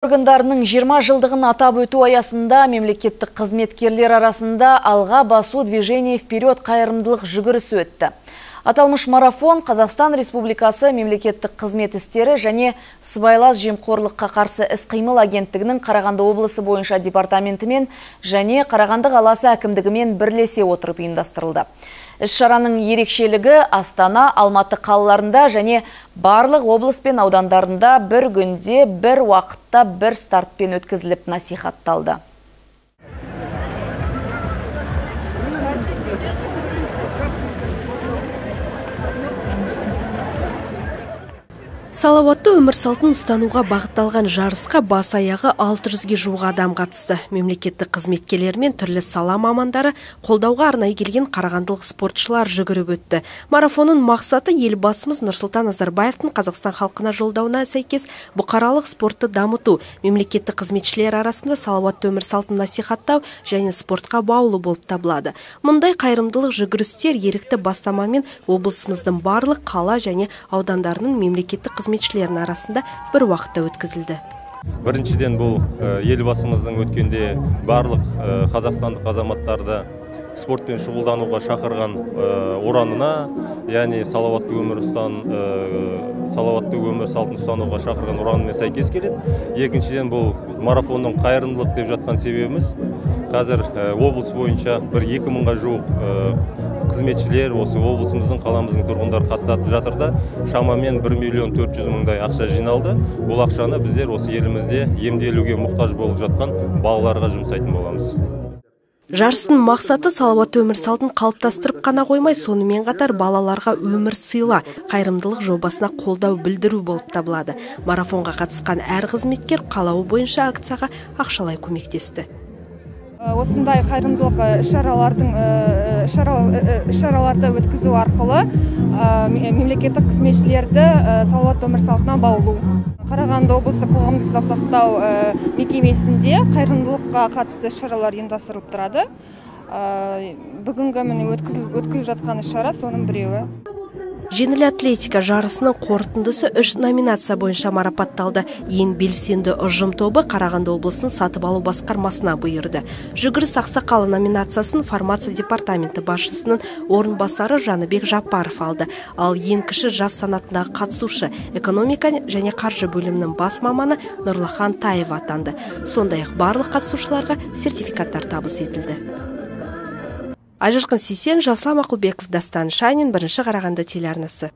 Органдарының 20 жылдығын атап өту аясында мемлекеттік қызметкерлер арасында «Алға басу, движение вперед» қайырымдылық жүгірісі өтті. Аталмыш марафон Қазақстан Республикасы мемлекеттік қызмет істері және сыбайлас жемқорлыққа қарсы іс-қимыл агенттігінің Қарағанды облысы бойынша департаментімен және Қарағанды қаласы әкімдігімен бірлесе отырып ұйымдастырылды. Іс-шараның ерекшелігі Астана, Алматы қалаларында және барлық облыс пен аудандарында бір күнде, бір уақытта, бір стартпен өткізіліп насихатталды. Салауатты өмір салтын ұстануға бағытталған жарысқа бас аяғы 600-ге жуық адам қатысты. Мемлекеттік қызметкерлер мен түрлі сала мамандары, қолдауға арнайы келген қарағандылық спортшылар жүгіріп өтті. Марафонның мақсаты Елбасымыз Нұрсұлтан Назарбаевтың Қазақстан халқына жолдауына сәйкес бұқаралық спортты дамыту, мемлекеттік қызметшілер арасында салауатты өмір салтын насихаттау және спортқа баулу болып табылады. Мұндай қайырымдылық жүгірістер ерікті бастамамен облысымыздың барлық қала және аудандарының мемлекеттік қызметшілерінің арасында бір уақытта өткізілді. Біріншіден, бұл Елбасымыздың өткенде барлық қазақстандық азаматтарды спортпен шұғылдануға шақырған ұранына, яғни салауатты өмір салтын ұстануға шақырған ұранына сәйкес келеді. Екіншіден, бұл марафонның қайырымдылық деп жатқан себебіміз, қазір облыс бойынша бір 2000-ға жуық қызметшілер, осы облысымыздың, қаламыздың тұрғындары қатысып жатыр да, шамамен 1 миллион 400 мыңдай ақша жиналды. Бұл ақшаны біздер осы елімізде емделуге мұқтаж болып жатқан балаларға жұмсайтын боламыз. Жарыстың мақсаты салауатты өмір салтын қалыптастырып қана қоймай, сонымен қатар «Балаларға өмір сыйла» қайырымдылық жобасына қолдау білдіру болып табылады. Марафонға қатысқан әр қызметкер қалауы бойынша акцияға ақшалай көмектесті. Осындай қайырымдылық іс-шараларды өткізу арқылы мемлекеттік қызметшілерді салауатты өмір салтына баулу. Қарағанды облысы қоғамдық денсаулық сақтау мекемесінде қайырымдылыққа қатысты іс-шаралар ұйымдастырылып тұрады. Бүгінгі, міне, өткізіліп жатқан іс-шара соның біреуі. Жеңіл атлетика жарысының қорытындысы үш номинация бойынша марапатталды. Ең белсенді ұжым тобы Қарағанды облысының сатып алу басқармасына бұйырды. Жүгіріс ақсақалы номинациясын фармация департаменті басшысының орынбасары Жаныбек Жаппаров алды. Ал ең кіші жас санатындағы қатысушы экономика және қаржы бөлімінің бас маманы Нұрлыхан Таев атанды. Сондай-ақ барлық қатысушыларға сертификаттар табыс етілді. Айжарқын Сейсен, Жаслан Мақұлбеков, Дастан Шанин, Бірінші Қарағанды телеарнасы.